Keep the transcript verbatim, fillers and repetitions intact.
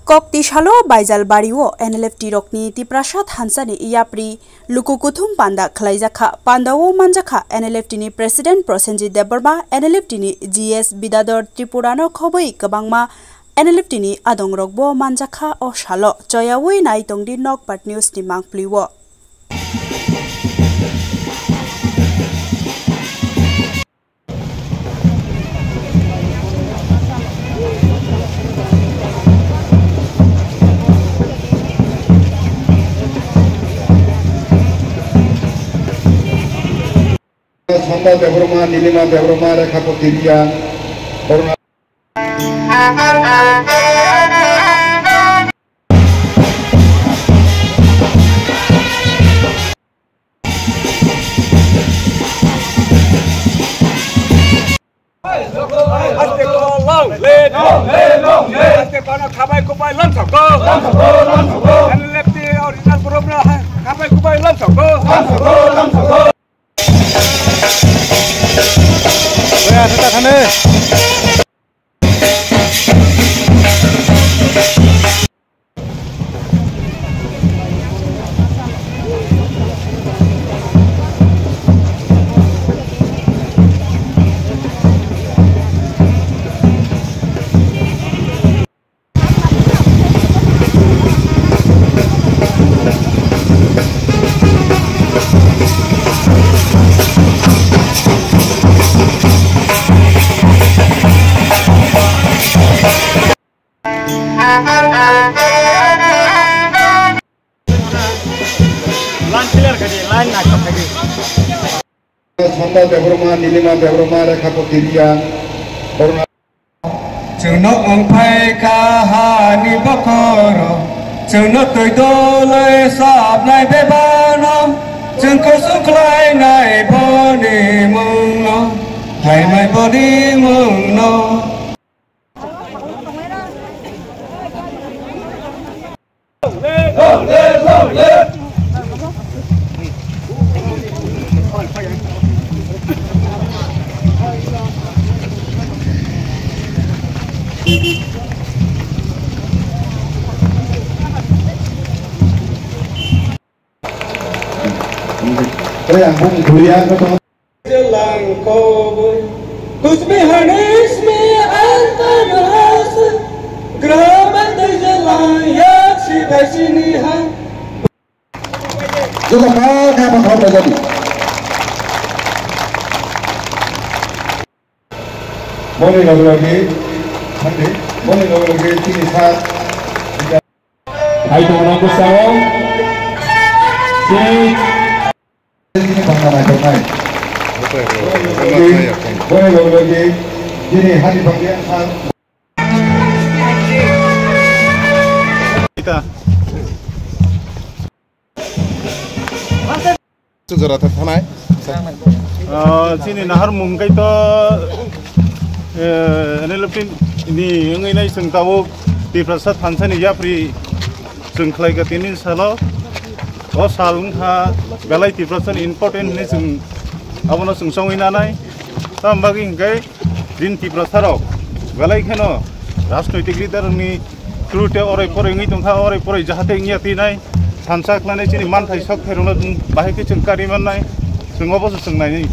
Kok tisalo Baijalbari o N L F T rokni Tiprasa thansani yapri luku kuthum panda khlaijakha. Panda o manjakha N L F T ni President Prosenjit Debbarma, N L F T ni G S Bidador Tripura no khobwi kwbangma N L F T ni adong rok bo manjakha o salo. Choyawi nai tongdi Nokpat News ni mangpli o. Sanda Debbarma, Nilima Debbarma, Rekha Potiria, Borna. Aste kolong, le no, le no, le. Aste kono khabai kubai lam sokgo. Lam sokgo, lam sokgo. N L F T original group na khabai kubai lam sokgo. Lam sokgo, lam sokgo. Oya, tata khane. Line clear khaidi, line naithok khaidi. Sanda Debbarma, Nilima Debbarma, Rekha Potiria, Borna. Chwngno wngphai kha hani bokhoro, chwngno twi doloi sabnai bebano, chwng kusu khlainai boni mungno, khlainai boni mungno. Tei ang bung kuliah ko tong. Jelang koboi. Kusmi hanismi antan has. Grama tei jelang yak si bai sini ha. Joto pa kha pa khom da jadi. Boni logi logi, boni logi logi chini sa. Hai tongno bwsao. Chini bangma naitok nai. Boni logi logi, chini hani bangya sa. Ita. Sujara tha thanai. Ah, chini nahar mung kai to, eh, N L F T ni wngwi nai chwng tabuk Tiprasa thansani yapri chwng khlai ka tini salo. O sal wngkha belai Tiprasani important hinwi chwng abono chwng songwi nanai. Tam bagwi hwnkhe din Tiprasa rok belai kheno rajnoitik leader ni through te orai porai wngwi tongkha, orai porai jahate wngya twi nai. Thansa khlainai chini manthai sok khairokno bahai khe chwng kari mannai, chwng obo se chwng nainai.